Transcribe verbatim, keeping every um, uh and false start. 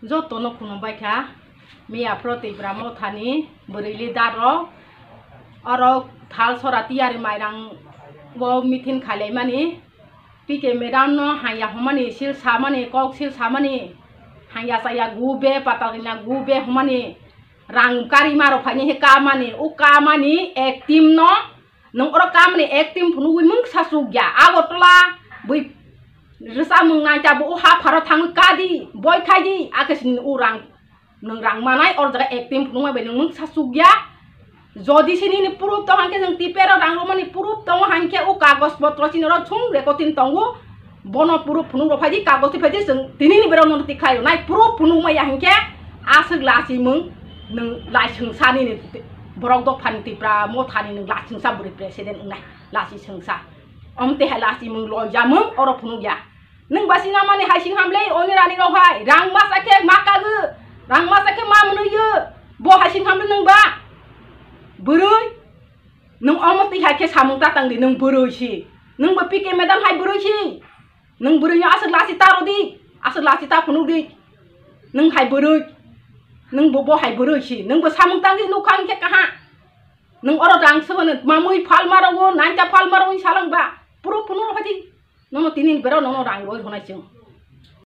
Jotono khulumbai kha, miya phro Tipra Mothani bwrwi leader rok, oro thal sora tiyari mairang o meeting khailaimani, P K madam no hanya hwnmani, sil samani, kok sil samani, hanya chaya gu be, patal gina gu be hwnmani, rang kari maro phaini he kamani, o kamani ek team no, nwng oro kamani ek team phunugwi mungsa chukya, Agartala bui rwchapmung nai ta bo o ha pharo thangwi kadi, boi khaidi, akhe sini o rang, nwng rang manai, or jaga ek team phunukma bai nwng mungsa chukya. Jodi se nini proof tong hankhe, nwng T P R o rang romani proof tongo hankhe, o kagoj potro chini oro chwng recording tongo, bono proof phunuk rok phaidi, kagoj twi phaidi, chwng tinini berok nono tikhlai rwnai, proof phunuk maya hankhe, aswk lachimung nwng laisingsa nini borok dophani Tipra Mothani nwng lachingsa bwrwi president wngnai, lachisingsa. Omte hai lachimung loijamung oro phunukya. Nwng ba sinamani hai sing hamle, oni rani rok hai, rang masa khe ma kagwi, rang masa khe ma mwnwi yo, bo hai sing hamle nwng ba. Bwrwi, nwng omo twi hai khe samung ta tang di, nwng bwrwi si. Nwng ba P K madam hai bwrwi si. Nwng bwrwi no aswk lachi ta rw di, aswk lachi ta phunuk di. Nwng hai bwrwi, nwng bo, bo hai bwrwi si. Nwng bo samung tang di, nukha hwn khe kaha. Nwng oro rang se hwnwi, mamui phalma rw o, naita phalma rw o, salang ba. Proof phunuk rw phaidi. Nono tini berok nono rang rw o hwnai chwng.